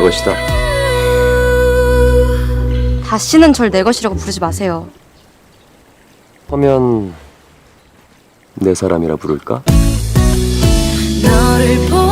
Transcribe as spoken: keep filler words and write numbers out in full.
것이다. 다시는 절 내 것이라고 부르지 마세요. 그러면 내 사람이라 부를까? 너를 본